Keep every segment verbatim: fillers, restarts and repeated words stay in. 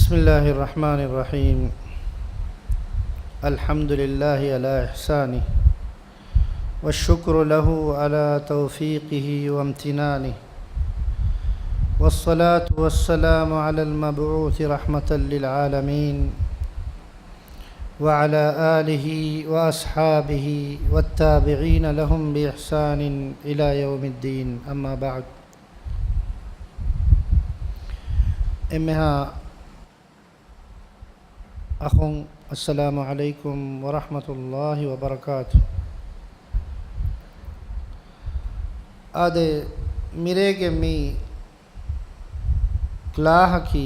بسم الله الرحمن الرحيم. الحمد لله على إحسانه، والشكر له على توفيقه وامتنانه، والصلاة والسلام على المبعوث رحمة للعالمين، وعلى آله وأصحابه والتابعين لهم بإحسان إلى يوم الدين، أما بعد. އެންމެހާ އަޚުން، އައްސަލާމު ޢަލައިކުމް ވަރަޙްމަތުﷲި ވަބަރަކާތު. އާދެ، މިރޭގެ މި ކްލާހަކީ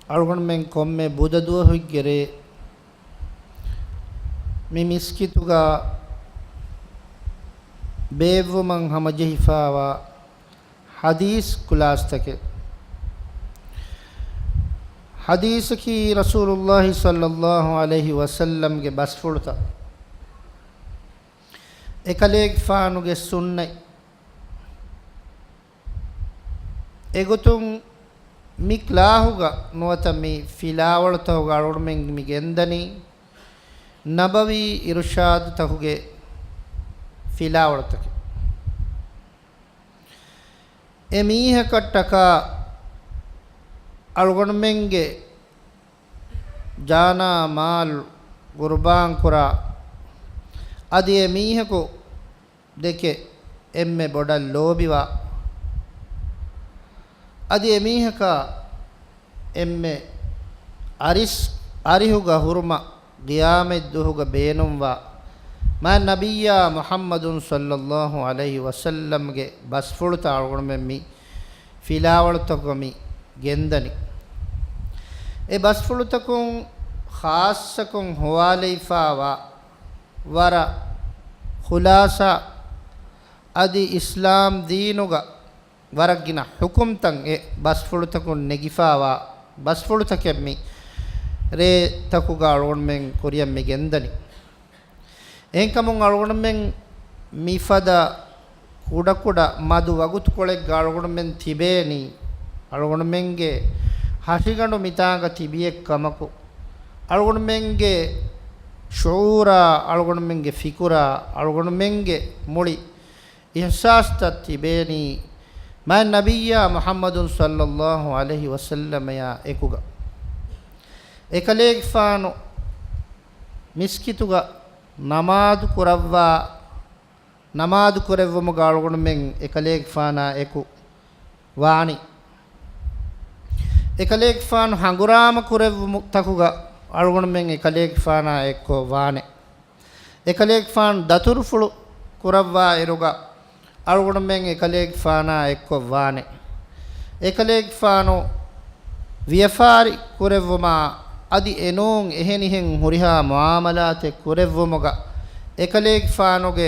އަޅުގަނޑުމެން ކޮންމެ ބުދަ ދުވަހުގެ ރޭ މި މިސްކިތުގަ ބޭއްވުމަށް ހަމަޖެހިފާވާ ޙަދީޘް ކްލާސްތަކެއް. ޙަދީޘަކީ ރަސޫލުﷲި ޞައްލަﷲު ޢަލައިހި ވަސައްލަމްގެ ބަސްފުޅުތައް، އެކަލޭގެފާނުގެ ސުންނަތް. އެގޮތުން މި ކްލާހުގަ ނުވަތަ މި ފިލާވަޅުތަކުގަ އަޅުގަނޑުމެން މި ގެންދަނީ ނަބަވީ އިރުޝާދުތަކުގެ ފިލާވަޅުތަކެއް. އެ މީހަކަށްޓަކާ އަޅުގަނޑުމެންގެ ޖާނާ މާލު ގުރުބާންކުރާ، އަދި އެ މީހަކު ދެކެ އެންމެ ބޮޑަށް ލޯބިވާ، އަދި އެ މީހަކާ އެންމެ އަރިސް، އަރިހުގަ ހުރުމަށް ޤިޔާމަތްދުވަހުގަ ބޭނުންވާ މާތް ނަބިއްޔާ މުޙައްމަދު ޞައްލަﷲު ޢަލައިހި ވަސައްލަމްގެ ބަސްފުޅުތައް އަޅުގަނޑުމެން މި ފިލާވަޅުތަކުގަ މި ގެންދަނީ. އެ ބަސްފުޅުތަކުން ޚާއްޞަކޮށް ހޮވާލެވިފާވާ ވަރަށް ޚުލާޞާ އަދި އިސްލާމް ދީނުގަ ވަރަށް ގިނަ ޙުކުމްތައް އެ ބަސްފުޅުތަކުން ނެގިފާވާ ބަސްފުޅުތަކެއް މި ރޭތަކުގަ އަޅުގަނޑުމެން ކުރިއަށް މި ގެންދަނީ. އެހެންކަމުން އަޅުގަނޑުމެން މިފަދަ ކުޑަކުޑަ މަދު ވަގުތުކޮޅެއްގަ އަޅުގަނޑުމެން ތިބޭނީ، އަޅުގަނޑުމެންގެ ހަށިގަނޑު މިތާނގަ ތިބިއެއްކަމަކު، އަޅުގަނޑުމެންގެ ޝުޢޫރާ، އަޅުގަނޑުމެންގެ ފިކުރާ، އަޅުގަނޑުމެންގެ މުޅި އިޙްސާސްތައް ތިބޭނީ މާތް ނަބިއްޔާ މުޙައްމަދު ޞައްލަﷲު ޢަލައިހި ވަސައްލަމަޔާ އެކުގަ. އެކަލޭގެފާނު މިސްކިތުގަ ނަމާދު ކުރައްވާ، ނަމާދު ކުރެއްވުމުގަ އަޅުގަނޑުމެން އެކަލޭގެފާނާ އެކު ވާނީ. އެކަލޭގެފާނު ހަނގުރާމަ ކުރެއްވުމު ތަކުގަ އަޅުގަނޑުމެން އެކަލޭގެފާނާ އެއްކޮށް ވާނެ. އެކަލޭގެފާނު ދަތުރުފުޅު ކުރައްވާ އިރުގަ އަޅުގަނޑުމެން އެކަލޭގެފާނާ އެއްކޮށް ވާނެ. އެކަލޭގެފާނު ވިޔަފާރި ކުރެއްވުމާ އަދި އެނޫން އެހެނިހެން ހުރިހާ މުޢާމަލާތެއް ކުރެއްވުމުގަ އެކަލޭގެފާނުގެ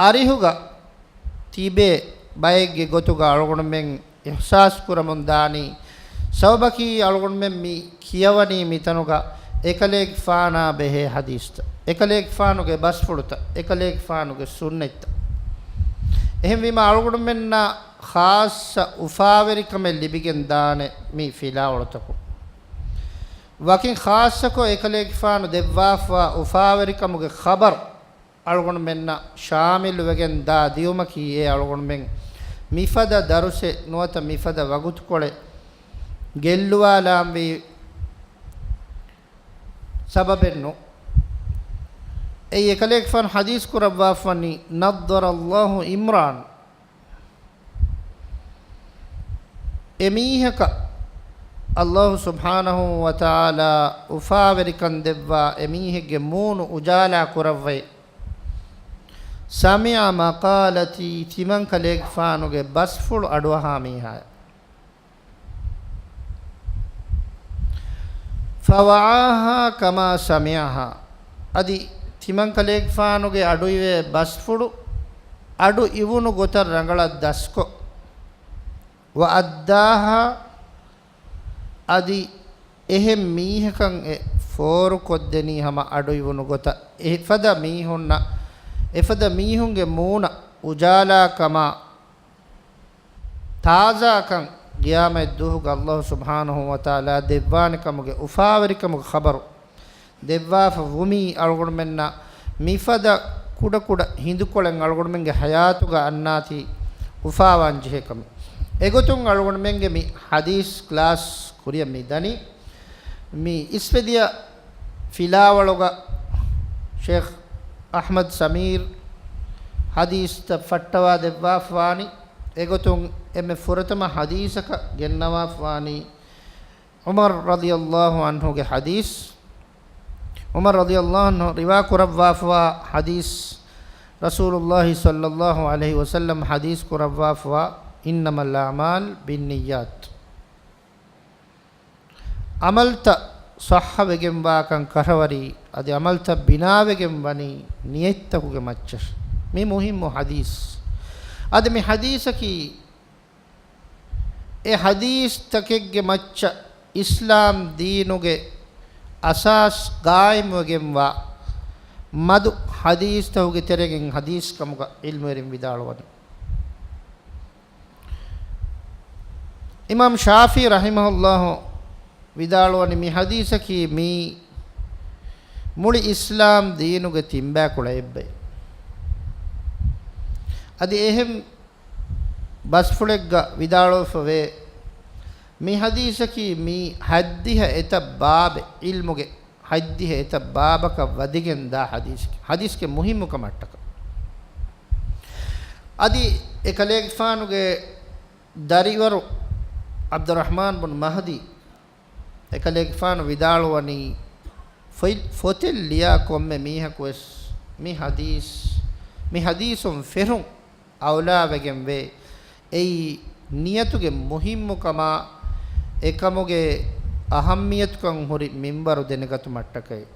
އަރިހުގަ ތިބޭ ބައެއްގެ ގޮތުގަ އަޅުގަނޑުމެން އިޙްސާސް ކުރަމުން ދާނީ، ސަބަބަކީ އަޅުގަނޑުމެން މި ކިޔަވަނީ މިތަނުގަ އެކަލޭގެފާނާ ބެހޭ ޙަދީޘްތައް، އެކަލޭގެފާނުގެ ބަސްފުޅުތައް، އެކަލޭގެފާނުގެ ސުންނަތްތައް. އެހެންވީމަ އަޅުގަނޑުމެންނަށް ޚާއްޞަ އުފާވެރިކަމެއް ލިބިގެން ދާނެ މި ފިލާވަޅުތަކުން. ވަކިން ޚާއްޞަކޮށް އެކަލޭގެފާނު ދެއްވާފާ އުފާވެރިކަމުގެ ޚަބަރު އަޅުގަނޑުމެންނަށް ޝާމިލުވެގެން ދާ ދިއުމަކީ އެ އަޅުގަނޑުމެން މިފަދަ ދަރުސެއް ނުވަތަ މިފަދަ ވަގުތުކޮޅެއް ގެއްލުވާލާންވީ ސަބަބެއްނު. އެއީ އެކަލޭގެފާނު ޙަދީޘް ކުރައްވާފަނީ، نضر الله امرأ، އެމީހަކަށް ﷲ ސުބްޙާނަހޫ ވަތަޢާލާ އުފާވެރިކަން ދެއްވާ އެމީހެއްގެ މޫނު އުޖާލާ ކުރައްވައި، سمع مقالتي، ތިމަން ކަލޭގެފާނުގެ ބަސްފުޅު އަޑުއަހާ މީހާއެއް. فوعاها كما سمعها، އަދި ތިމަން ކަލޭގެފާނުގެ އަޑުއިވޭ ބަސްފުޅު އަޑު އިވުނު ގޮތަށް ރަނގަޅަށް ދަސްކޮށް، وأداها، އަދި އެހެން މީހަކަށް އެ ފޯރުކޮށްދެނީ ހަމަ އަޑުއިވުނު ގޮތަށް، އެފަދަ މީހުންނަށް، އެފަދަ މީހުންގެ މޫނަށް އުޖާލާ ކަމާ، ތާޒާކަން ޤިޔާމަތް ދުވަހުގަ ﷲ ސުބްޙާނަހޫ ވަތަޢާލާ ދެއްވާނެ ކަމުގެ އުފާވެރިކަމުގެ ޚަބަރު ދެއްވާފަ ވުމީ އަޅުގަނޑުމެންނަށް މިފަދަ ކުޑަކުޑަ ހިނދުކޮޅެއް އަޅުގަނޑުމެންގެ ޙަޔާތުގަ އަންނާތީ އުފާވާން ޖެހޭ ކަމެއް. އެގޮތުން އަޅުގަނޑުމެންގެ މި ޙަދީޘް ކްލާސް ކުރިއަށް މި ދަނީ. މި އިސްވެދިޔަ ފިލާވަޅުގަ ޝޭޚް އަޙްމަދު ސަމީރު ޙަދީޘްތައް ފައްޓަވާ ދެއްވާފަވާނީ. އެގޮތުން އެންމެ ފުރަތަމަ ޙަދީޘަކަށް ގެންނަވާފަވާނީ ޢުމަރު ރަޟިޔަﷲ ޢަންހުގެ ޙަދީޘް. ޢުމަރު ރަޟިޔަﷲ ޢަންހު ރިވާ ކުރައްވާފަވާ ޙަދީޘް، ރަސޫލުﷲ ޞައްލަﷲ ޢަލައިހި ވަސައްލަމަ ޙަދީޘް ކުރައްވާފަވާ، "إنما الأعمال بالنيات." ޢަމަލުތައް ޞައްޙަވެގެންވާކަން ކަށަވަރީ، އަދި ޢަމަލުތައް ބިނާވެގެން ވަނީ ނިޔަތްތަކުގެ މައްޗަށް. މި މުހިއްމު ޙަދީޘް. އަދި މި ޙަދީޘަކީ، އެ ޙަދީޘްތަކެއްގެ މައްޗަށް އިސްލާމް ދީނުގެ އަސާސް ޤާއިމްވެގެންވާ މަދު ޙަދީޘްތަކުގެ ތެރެއިން ޙަދީޘް ކަމުގަ ޢިލްމުވެރިން ވިދާޅުވަނީ. އިމާމް ޝާފިޢީ ރަޙިމަހުﷲ ވިދާޅުވަނީ، މި ޙަދީޘަކީ މީ މުޅި އިސްލާމް ދީނުގެ ތިންބައިކުޅަ އެއްބައި. އަދި އެހެން ބަސްފުޅެއްގަ ވިދާޅުވެފަވޭ، މި ޙަދީޘަކީ މީ ހަތްދިހަ އެތައް ބާބެއް، ޢިލްމުގެ ހަތްދިހަ އެތައް ބާބަކަށް ވަދެގެން ދާ ޙަދީޘެއް، ޙަދީޘްގެ މުހިއްމުކަމަށްޓަކައި. އަދި އެކަލޭގެފާނުގެ ދަރިވަރު ޢަބްދުއްރަޙްމާން ބުން މަހްދީ، އެކަލޭގެފާނު ވިދާޅުވަނީ، ފޮތް، ފޮތެއް ލިޔާ ކޮންމެ މީހަކު ވެސް މި ޙަދީޘް، މި ޙަދީޘުން ފެށުން އައުލާވެގެން ވޭ. އެއީ ނިޔަތުގެ މުހިއްމުކަމާ އެކަމުގެ އަހައްމިޔަތުކަން ހުރި މިންވަރު ދެނެގަތުމަށްޓަކައި.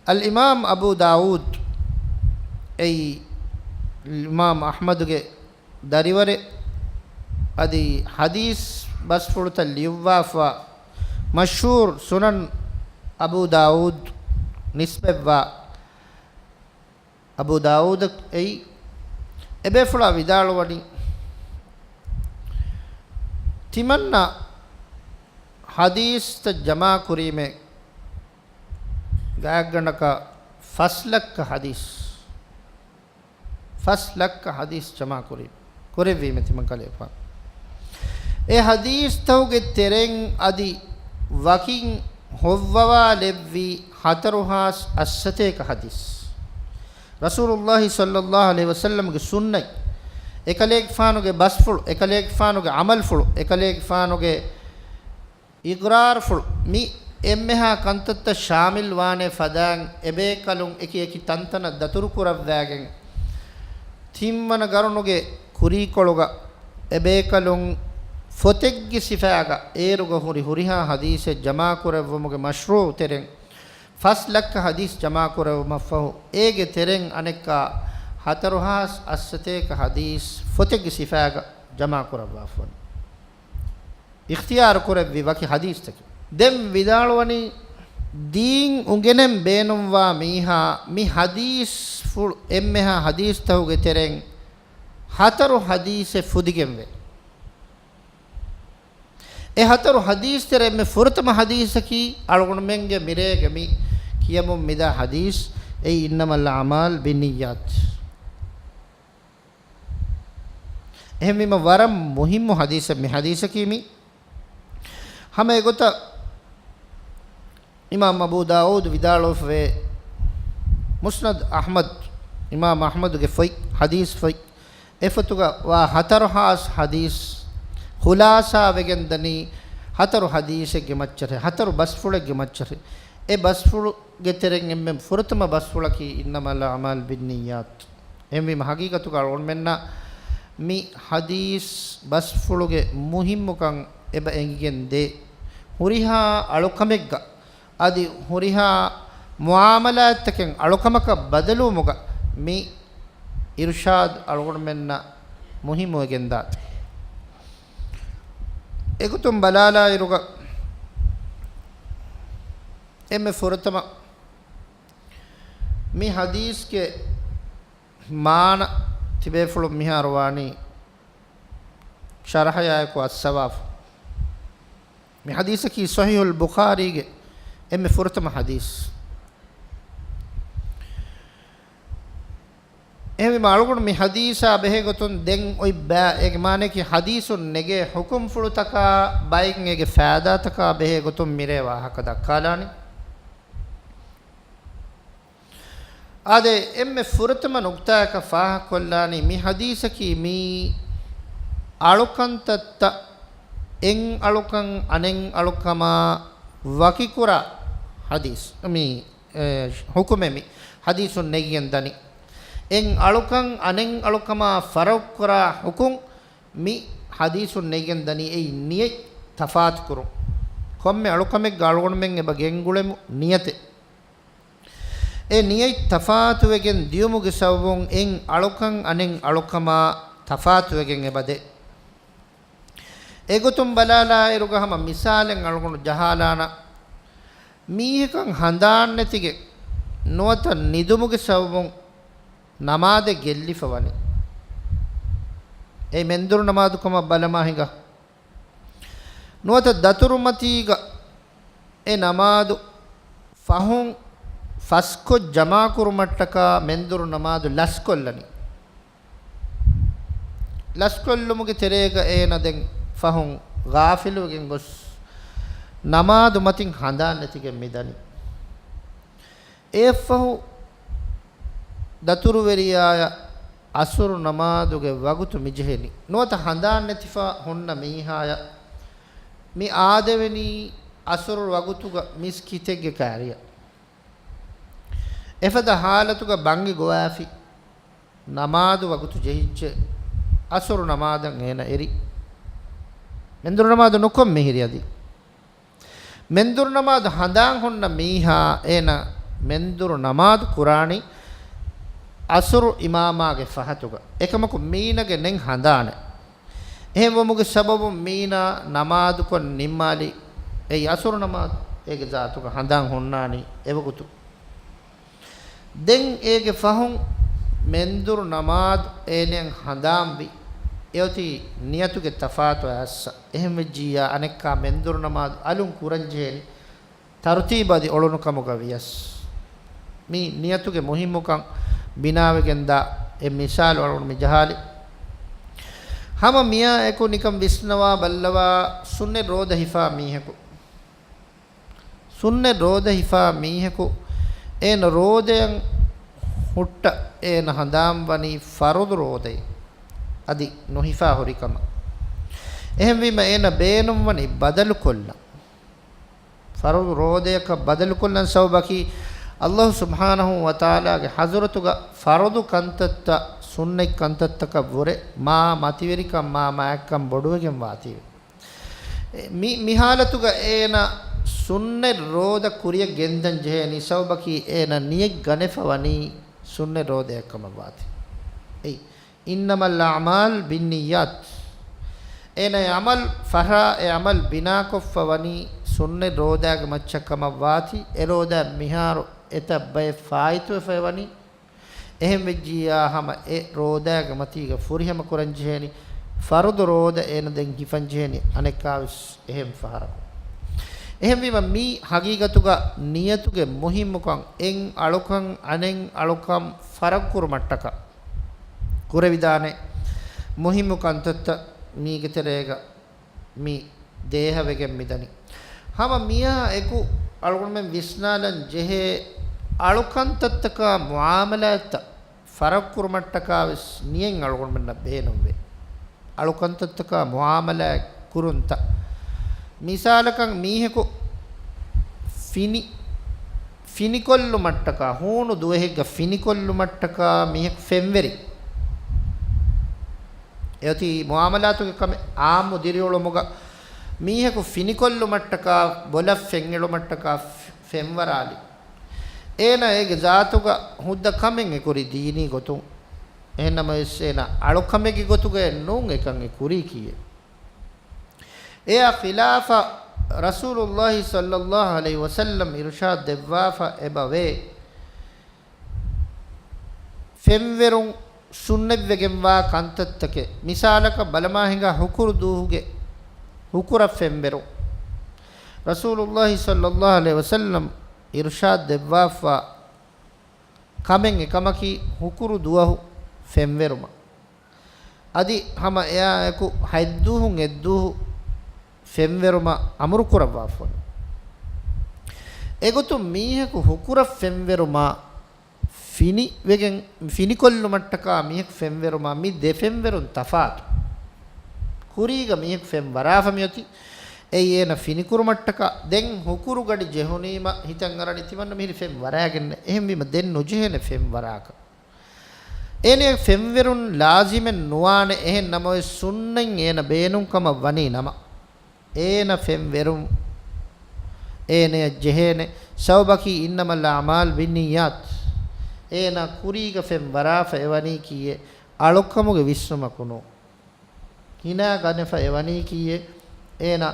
އަލްއިމާމް އަބޫ ދާވޫދު، އެއީ އިމާމް އަޙްމަދުގެ ދަރިވަރެއް، އަދި ޙަދީޘް ބަސްފުޅުތައް ލިޔުއްވާފަ މަޝްހޫރު ސުނަން އަބޫ ދާވޫދު ނިސްބަތްވާ އަބޫ ދާވޫދަށް އެއީ، އެބޭފުޅާ ވިދާޅުވަނީ، ތިމަންނަ ޙަދީޘްތައް ޖަމާކުރީމޭ ގާތްގަނޑަކަށް ފަސް ލައްކަ ޙަދީޘް، ފަސް ލައްކަ ޙަދީޘް ޖަމާކުރީ، ކުރެއްވީމޭ ތިމަން ކަލޭފާނު. އެ ޙަދީޘްތަކުގެ ތެރެއިން އަދި ވަކިން ހޮއްވަވާލެއްވީ ހަތަރު ހާސް އަށްސަތޭކަ ޙަދީޘް. ރަސޫލުﷲ ޞައްލަﷲ ޢަލައިހި ވަސައްލަމްގެ ސުންނަތް، އެކަލޭގެފާނުގެ ބަސްފުޅު، އެކަލޭގެފާނުގެ ޢަމަލުފުޅު، އެކަލޭގެފާނުގެ އިޤްރާރުފުޅު، މި އެންމެހާ ކަންތައްތައް ޝާމިލް ވާނޭ ފަދައިން އެބޭކަލުން އެކި އެކި ތަންތަނަށް ދަތުރުކުރައްވާގެން، ތިންވަނަ ގަރުނުގެ ކުރީކޮޅުގަ އެބޭކަލުން ފޮތެއްގެ ސިފައިގަ އޭރުގަ ހުރި ހުރިހާ ޙަދީޘެއް ޖަމާކުރެއްވުމުގެ މަޝްރޫޢު ތެރެއިން ފަސް ލައްކަ ޙަދީޘް ޖަމާކުރެއްވުމަށްފަހު، އޭގެ ތެރެއިން އަނެއްކާ ހަތަރު ހާސް އަށްސަތޭކަ ޙަދީޘް ފޮތެއްގެ ސިފައިގަ ޖަމާކުރައްވާފަ ވަނީ. އިޚްތިޔާރު ކުރެއްވި ވަކި ޙަދީޘްތަކެއް. ދެން ވިދާޅުވަނީ، ދީން އުނގެނެން ބޭނުންވާ މީހާ މި ޙަދީޘްފުޅު، އެންމެހާ ޙަދީޘްތަކުގެ ތެރެއިން ހަތަރު ޙަދީޘެއް ފުދިގެންވޭ. އެ ހަތަރު ޙަދީޘް ތެރެ އެންމެ ފުރަތަމަ ޙަދީޘަކީ އަޅުގަނޑުމެންގެ މިރޭގެ މި ކިޔަމުން މިދާ ޙަދީޘް، އެއީ إنما الأعمال بالنيات. އެހެންވީމަ ވަރަށް މުހިއްމު ޙަދީޘެއް މި ޙަދީޘަކީ މި. ހަމަ އެގޮތަށް އިމާމް އަބޫ ދާވޫދު ވިދާޅުވެފަވޭ، މުސްނަދު އަޙްމަދު، އިމާމް އަޙްމަދުގެ ފޮތް، ޙަދީޘް ފޮތް، އެފޮތުގަ ވާ ހަތަރު ހާސް ޙަދީޘް ޚުލާޞާވެގެން ދަނީ ހަތަރު ޙަދީޘެއްގެ މައްޗަށް، ހަތަރު ބަސްފުޅެއްގެ މައްޗަށް. އެ ބަސްފުޅުގެ ތެރެއިން އެންމެ ފުރަތަމަ ބަސްފުޅަކީ إنما الأعمال بالنيات. އެހެންވީމަ ޙަޤީޤަތުގަ އަޅުގަނޑުމެންނަށް މި ޙަދީޘް ބަސްފުޅުގެ މުހިއްމުކަން އެބަ އެނގިގެން ދޭ. ހުރިހާ އަޅުކަމެއްގަ އަދި ހުރިހާ މުޢާމަލާތްތަކެއް އަޅުކަމަކަށް ބަދަލުވުމުގަ މި އިރުޝާދު އަޅުގަނޑުމެންނަށް މުހިއްމުވެގެންދާތީ. އެގޮތުން ބަލާލާއިރުގަ އެންމެ ފުރަތަމަ މި ޙަދީޘްގެ މާނަ ތިބޭފުޅުން މިހާރު ވާނީ ޝަރަޙަޔާއެކު އައްސަވާފަ. މި ޙަދީޘަކީ ޞަޙީޙުލް ބުޚާރީގެ އެންމެ ފުރަތަމަ ޙަދީޘް. އެހެންވީމަ އަޅުގަނޑު މި ޙަދީޘާ ބެހޭ ގޮތުން ދެން އޮތް ބައި، އޭގެ މާނައަކީ ޙަދީޘުން ނެގޭ ޙުކުމްފުޅުތަކާ ބައިން އޭގެ ފައިދާތަކާ ބެހޭ ގޮތުން މިރޭ ވާހަކަ ދައްކާލާނީ. އާދެ، އެންމެ ފުރަތަމަ ނުކުތާއަކަށް ފާހަގަކޮށްލާނީ މި ޙަދީޘަކީ މީ އަޅުކަންތައްތައް އެއް އަޅުކަން އަނެއް އަޅުކަމާ ވަކިކުރާ ޙަދީޘް. މި، އެ، ޙުކުމެއް މި ޙަދީޘުން ނެގިގެން ދަނީ. އެއް އަޅުކަން އަނެއް އަޅުކަމާ ފަރަޤުކުރާ ޙުކުމް މި ޙަދީޘުން ނެގިގެން ދަނީ. އެއީ ނިޔަތް ތަފާތުކުރުން. ކޮންމެ އަޅުކަމެއްގަ އަޅުގަނޑުމެން އެބަ ގެންގުޅެމު ނިޔަތެއް. އެ ނިޔަތް ތަފާތުވެގެން ދިޔުމުގެ ސަބަބުން އެއް އަޅުކަން އަނެއް އަޅުކަމާ ތަފާތުވެގެން އެބަދޭ. އެގޮތުން ބަލާލާއިރުގަ ހަމަ މިސާލެއް އަޅުގަނޑު ޖަހާލާނަން. މީހަކަށް ހަނދާންނެތިގެން ނުވަތަ ނިދުމުގެ ސަބަބުން ނަމާދެއް ގެއްލިފަ ވަނީ. އެ މެންދުރު ނަމާދު ކަމަށް ބަލަމާ ހިނގާ. ނުވަތަ ދަތުރުމަތީގަ އެ ނަމާދު ފަހުން ފަސްކޮށް ޖަމާކުރުމަށްޓަކާ މެންދުރު ނަމާދު ލަސްކޮށްލަނީ. ލަސްކޮށްލުމުގެ ތެރޭގަ އޭނަ ދެން ފަހުން ޣާފިލުވެގެން ގޮސް ނަމާދު މަތިން ހަނދާން ނެތިގެން މިދަނީ. އެއަށްފަހު ދަތުރުވެރިޔާޔަށް އަސުރު ނަމާދުގެ ވަގުތު މިޖެހެނީ. ނުވަތަ ހަނދާން ނެތިފަ ހުންނަ މީހާޔަށް މި އާދެވެނީ އަސުރު ވަގުތުގަ މިސްކިތެއްގެ ކާރިއަށް. އެފަދަ ހާލަތުގަ ބަންގި ގޮވާފި. ނަމާދު ވަގުތު ޖެހިއްޖެ. އަސުރު ނަމާދަށް އޭނަ އެރި. މެންދުރު ނަމާދު ނުކޮށް މިހިރި އަދި. މެންދުރު ނަމާދު ހަނދާން ހުންނަ މީހާ އޭނަ މެންދުރު ނަމާދު ކުރާނީ އަސުރު އިމާމާގެ ފަހަތުގަ. އެކަމަކު މީނަގެ ނެތް ހަނދާނެއް. އެހެންވުމުގެ ސަބަބުން މީނާ ނަމާދުކޮށް ނިންމާލި އެއީ އަސުރު ނަމާދު އޭގެ ޒާތުގަ ހަނދާން ހުންނާނީ އެވަގުތު. ދެން އޭގެ ފަހުން މެންދުރު ނަމާދު އޭނައަށް ހަނދާންވި. އެއޮތީ ނިޔަތުގެ ތަފާތު އައްސަ. އެހެންވެއްޖިއްޔާ އަނެއްކާ މެންދުރު ނަމާދު އަލުން ކުރަންޖެހޭނީ. ތަރުތީބު އަދި އޮޅުނުކަމުގަ ވިޔަސް، މި ނިޔަތުގެ މުހިއްމުކަން ބިނާވެގެންދާ އެއް މިސާލު އަޅުގަނޑު މި ޖަހާލި. ހަމަ މިއާ އެކު ނިކަން ވިސްނަވާ ބައްލަވާ، ސުންނަތް ރޯދަ ހިފާ މީހަކު، ސުންނަތް ރޯދަ ހިފާ މީހަކު އޭނަ ރޯދައަށް ހުއްޓަ އޭނަ ހަނދާންވަނީ ފަރުޟު ރޯދައެއް އަދި ނުހިފާ ހުރިކަމަށް. އެހެންވީމަ އޭނަ ބޭނުންވަނީ ބަދަލުކޮށްލަން. ފަރުޟު ރޯދަޔަކަށް ބަދަލުކޮށްލަން ސަބަބަކީ، އައްލާހު ސުބްޙާނަހު ވަތަޢާލާގެ ޙަޟްރަތުގަ ފަރުޟު ކަންތައްތައް ސުންނަތް ކަންތައްތަކަށްވުރެ މާ މަތިވެރިކަން މާ މާތްކަން ބޮޑުވެގެން ވާތީވެ. މި، މި ޙާލަތުގަ އޭނަ ސުންނަތް ރޯދަ ކުރިއަށް ގެންދަން ޖެހޭނީ ސަބަބަކީ އޭނަ ނިޔަތް ގަނެފަ ވަނީ ސުންނަތް ރޯދަޔަށް ކަމަށް ވާތީ. އެއީ، إنما الأعمال بالنيات. އޭނަ އެ ޢަމަލު ފަށާ، އެ ޢަމަލު ބިނާކޮށްފަ ވަނީ ސުންނަތް ރޯދާގެ މައްޗަށް ކަމަށް ވާތީ، އެ ރޯދާ މިހާރު އެތައް ބައެއް ފާއިތުވެފައި ވަނީ. އެހެން ވެއްޖިއްޔާ ހަމަ އެ ރޯދާގެ މަތީގަ ފުރިހަމަ ކުރަން ޖެހޭނީ، ފަރުޟު ރޯދަ އޭނަ ދެން ހިފަން ޖެހޭނީ އަނެއްކާވެސް އެހެން ފަހަރަކު. އެހެންވީމަ މީ ޙަޤީޤަތުގަ ނިޔަތުގެ މުހިއްމުކަން، އެއް އަޅުކަން އަނެއް އަޅުކަން ފަރަޤުކުރުމަށްޓަކާ ކުރެވިދާނެ މުހިއްމު ކަންތައްތައް މީގެ ތެރޭގަ މި ދޭހަވެގެން މިދަނީ. ހަމަ މިއާ އެކު އަޅުގަނޑުމެން ވިސްނާލަން ޖެހޭ އަޅުކަންތައްތަކާ މުޢާމަލާތްތައް ފަރަޤުކުރުމަށްޓަކާވެސް ނިޔަތް އަޅުގަނޑުމެންނަށް ބޭނުންވޭ. އަޅުކަންތައްތަކާ މުޢާމަލާތް ކުރުންތައް. މިސާލަކަށް މީހަކު ފިނި، ފިނިކޮށްލުމަށްޓަކާ، ހޫނު ދުވަހެއްގަ ފިނިކޮށްލުމަށްޓަކާ މީހަކު ފެންވެރި. އެއޮތީ މުޢާމަލާތުގެ ކަމެއް. ޢާއްމު ދިރިއުޅުމުގަ މީހަކު ފިނިކޮށްލުމަށްޓަކާ، ބޮލަށް ފެންއެޅުމަށްޓަކާ ފެންވަރާލި. އޭނަ އޭގެ ޒާތުގަ ހުއްދަ ކަމެއް އެކުރީ ދީނީ ގޮތުން. އެހެންނަމަވެސް އޭނަ އަޅުކަމެއްގެ ގޮތުގައެއް ނޫން އެކަން އެ ކުރީކީއެއް. އެއާ ޚިލާފަށް ރަސޫލުﷲ ޞައްލަﷲ ޢަލައިހި ވަސައްލަމް އިރުޝާދު ދެއްވާފަ އެބަވޭ. ފެންވެރުން ސުންނަތްވެގެންވާ ކަންތައްތަކެއް. މިސާލަކަށް ބަލަމާ ހިނގާ ހުކުރު ދުވަހުގެ ހުކުރަށް ފެންވެރު. ރަސޫލުﷲ ޞައްލަﷲ ޢަލައިހި ވަސައްލަމް އިރުޝާދު ދެއްވާފާ ކަމެއް އެކަމަކީ ހުކުރު ދުވަހު ފެންވެރުމަށް. އަދި ހަމަ އެއާއެކު ހަތްދުވަހުން އެއްދުވަހު ފެންވެރުމަށް އަމުރު ކުރައްވާފަ ވަނީ. އެގޮތުން މީހަކު ހުކުރަށް ފެންވެރުމާ ފިނިވެގެން، ފިނިކޮށްލުމަށްޓަކާ މީހަކު ފެންވެރުމާ މި ދެ ފެންވެރުން ތަފާތު. ކުރީގަ މީހަކު ފެން ވަރާފަ މިއޮތީ. އެއީ އޭނަ ފިނިކުރުމަށްޓަކާ. ދެން ހުކުރު ގަޑި ޖެހުނީމަ ހިތަށް އަރަނީ ތިމަންނަ މިހިރީ ފެން ވަރާގެންނެއް. އެހެންވީމަ ދެން ނުޖެހޭނެ ފެން ވަރާކަށް. އޭނަޔަށް ފެންވެރުން ލާޒިމެއް ނުވާނެ. އެހެން ނަމަވެސް ސުންނަތް އޭނަ ބޭނުން ކަމަށް ވަނީ ނަމަ، އޭނަ ފެންވެރުން އޭނަޔަށް ޖެހޭނެ. ސަބަބަކީ إنما الأعمال بالنيات. އޭނަ ކުރީގަ ފެން ވަރާފަ އެވަނީކީއެއް އަޅުކަމުގެ ވިސްނުމަކު ނޫން. ހިނާ ގަނެފަ އެވަނީކީއެއް އޭނަ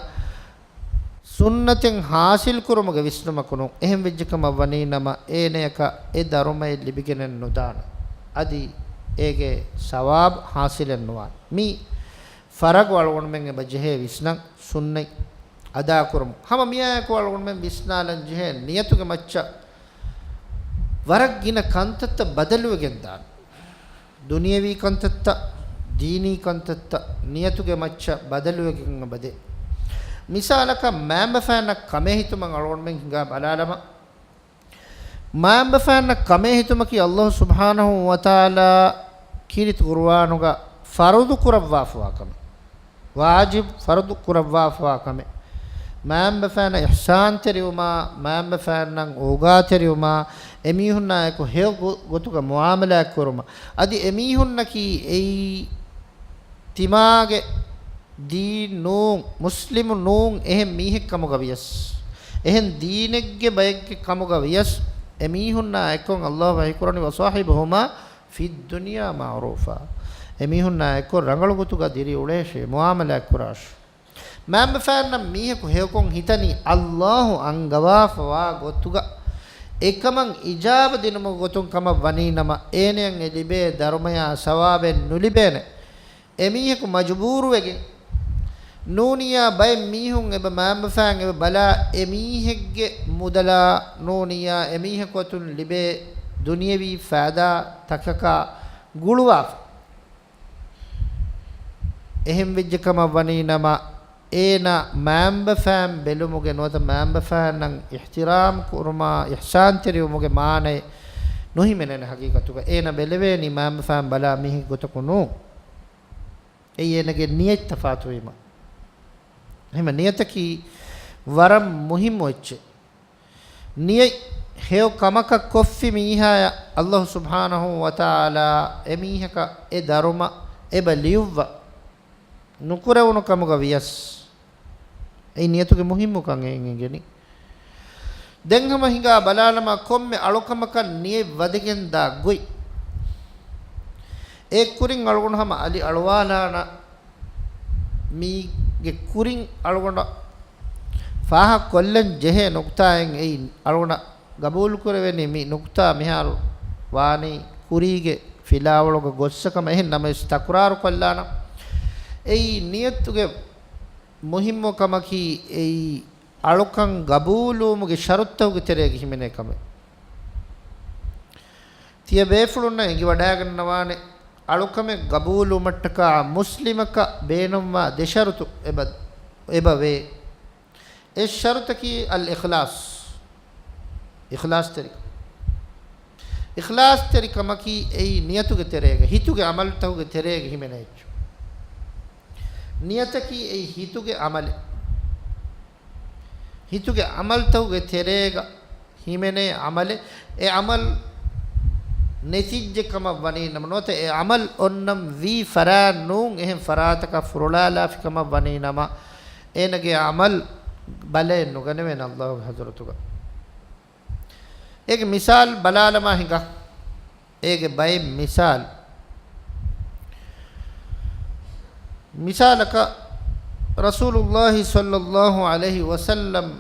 ސުންނަތެއް ހާސިލް ކުރުމުގެ ވިސްނުމަކު ނޫން. އެހެން ވެއްޖެ ކަމަށް ވަނީ ނަމަ، އޭނަޔަކަށް އެ ދަރުމައެއް ލިބިގެނެއް ނުދާނެ. އަދި އޭގެ ސަވާބު ހާސިލެއް ނުވާނެ. މީ ފަރަގު އަޅުގަނޑުމެން އެބަ ޖެހޭ ވިސްނަން ސުންނަތް އަދާކުރަމު. ހަމަ މިއާއެކު އަޅުގަނޑުމެން ވިސްނާލަން ޖެހޭ ނިޔަތުގެ މައްޗަށް ވަރަށް ގިނަ ކަންތައްތައް ބަދަލުވެގެން ދާނެ. ދުނިޔަވީ ކަންތައްތައް، ދީނީ ކަންތައްތައް ނިޔަތުގެ މައްޗަށް ބަދަލުވެގެން އެބަދޭ. މިސާލަކަށް މައިންބަފައިންނަށް ކަމޭހިތުމަށް އަޅުގަނޑުމެން ހިނގާ ބަލާލަމާ. މައިންބަފައިންނަށް ކަމޭހިތުމަކީ ﷲ ސުބްޙާނަހޫ ވަތަޢާލާ ކީރިތި ޤުރުއާނުގަ ފަރުޟު ކުރައްވާފަވާ ކަމެއް. ވާޖިބު ފަރުޟު ކުރައްވާފަވާ ކަމެއް. މައިންބަފައިންނަށް އިޙްސާންތެރިވުމާ، މައިންބަފައިންނަށް އޯގާތެރިވުމާ، އެމީހުންނާއެކު ހެޔޮ ގޮ-، ގޮތުގަ މުޢާމަލާތް ކުރުމަށް، އަދި އެމީހުންނަކީ އެއީ ތިމާގެ ދީން ނޫން، މުސްލިމު ނޫން އެހެން މީހެއް ކަމުގަ ވިޔަސް، އެހެން ދީނެއްގެ ބައެއްގެ ކަމުގަ ވިޔަސް، އެމީހުންނާ އެއްކޮށް ﷲ ވަޙީކުރަނީ، "وصاحبهما في الدنيا معروفا." އެމީހުންނާ އެއްކޮށް ރަނގަޅު ގޮތުގަ ދިރިއުޅޭށޭ، މުޢާމަލާތް ކުރާށޭ. މައިންބަފައިންނަށް މީހަކު ހެޔޮކޮށް ހިތަނީ ﷲ އަންގަވާފަވާ ގޮތުގަ އެކަމަށް އިޖާބަ ދިނުމުގެ ގޮތުން ކަމަށް ވަނީ ނަމަ، އޭނަޔަށް އެ ލިބޭ ދަރުމަޔާ ސަވާބެއް ނުލިބޭނެ. އެމީހަކު މަޖުބޫރުވެގެން ނޫނިޔާ ބައެއް މީހުން އެބަ މައިންބަފައިން އެބަ ބަލާ، އެމީހެއްގެ މުދަލާ ނޫނިޔާ އެމީހަކު އަތުން ލިބޭ ދުނިޔަވީ ފައިދާ ތަކަކާ ގުޅުވާފަ. އެހެން ވެއްޖެ ކަމަށް ވަނީ ނަމަ، އޭނަ މައިންބަފައިން ބެލުމުގެ ނުވަތަ މައިންބަފައިންނަށް އިޙްތިރާމް ކުރުމާ، އިޙްސާންތެރިވުމުގެ މާނައެއް ނުހިމެނޭނެ ހަގީގަތުގަ. އޭނަ ބެލެވޭނީ މައިންބަފައިން ބަލާ މީހެއްގެ ގޮތަކު ނޫން. އެއީ އޭނަގެ ނިޔަތް ތަފާތުވީމަ. އެހެންވެ، ނިޔަތަކީ ވަރަށް މުހިއްމު އެއްޗެއް. ނިޔަތް ހެޔޮ ކަމަކަށް ކޮށްފި މީހާޔަށް ﷲ ސުބްޙާނަހޫ ވަތަޢާލާ އެމީހަކަށް އެ ދަރުމަ އެބަ ލިޔުއްވަ ނުކުރެވުނު ކަމުގަ ވިޔަސް، އެއީ ނިޔަތުގެ މުހިއްމުކަން އެއިން އެނގެނީ. ދެން ހަމަ ހިނގާ ބަލާލަމާ، ކޮންމެ އަޅުކަމަކަށް ނިޔަތް ވަދެގެން ދާ ގޮތް. އެ ކުރިން އަޅުގަނޑު ހަމަ އަލި އަޅުވާލާނަ، މީގެ ކުރިން އަޅުގަނޑަށް ފާހަގަކޮށްލަން ޖެހޭ ނުކުތާއެއް އެއީ، އަޅުގަނޑަށް ގަބޫލުކުރެވެނީ މި ނުކުތާ މިހާރު ވާނީ ކުރީގެ ފިލާވަޅުގަ ގޮއްސަކަމަށް. އެހެން ނަމަވެސް ތަކުރާރު ކޮށްލާނަ، އެއީ ނިޔަތުގެ މުހިއްމު ކަމަކީ އެއީ އަޅުކަން ގަބޫލުވުމުގެ ޝަރުތުތަކުގެ ތެރޭގަ ހިމެނޭ ކަމެއް. ތިޔަބޭފުޅުންނަށް އެނގިވަޑައިގަންނަވާނެ، އަޅުކަމެއް ގަބޫލުވުމަށްޓަކާ މުސްލިމަކަށް ބޭނުންވާ ދެ ޝަރުތު އެބަ، އެބަ ވޭ. އެއް ޝަރުތަކީ އަލް އިޚްލާޞް، އިޚްލާޞްތެރިކަން. އިޚްލާޞްތެރިކަމަކީ އެއީ ނިޔަތުގެ ތެރޭގަ، ހިތުގެ ޢަމަލުތަކުގެ ތެރޭގަ ހިމެނޭ އެއްޗެއް. ނިޔަތަކީ އެއީ ހިތުގެ ޢަމަލެއް. ހިތުގެ ޢަމަލުތަކުގެ ތެރޭގަ ހިމެނޭ ޢަމަލެއް. އެ ޢަމަލު ނެތިއްޖެ ކަމަށް ވަނީ ނަމަ، ނުވަތަ އެ ޢަމަލު އޮންނަން ވީ ފަރާތް ނޫން، އެހެން ފަރާތަކަށް ފުރޮޅާލާފި ކަމަށް ވަނީ ނަމަ، އޭނަގެ ޢަމަލު ބަލައެއް ނުގަނެވޭނެ ﷲގެ ޙަޟްރަތުގަ. އޭގެ މިސާލު ބަލާލަމާ ހިނގާ. އޭގެ ބައެއް މިސާލު. މިސާލަކަށް، ރަސޫލުﷲ ޞައްލަﷲ ޢަލައިހި ވަސައްލަމް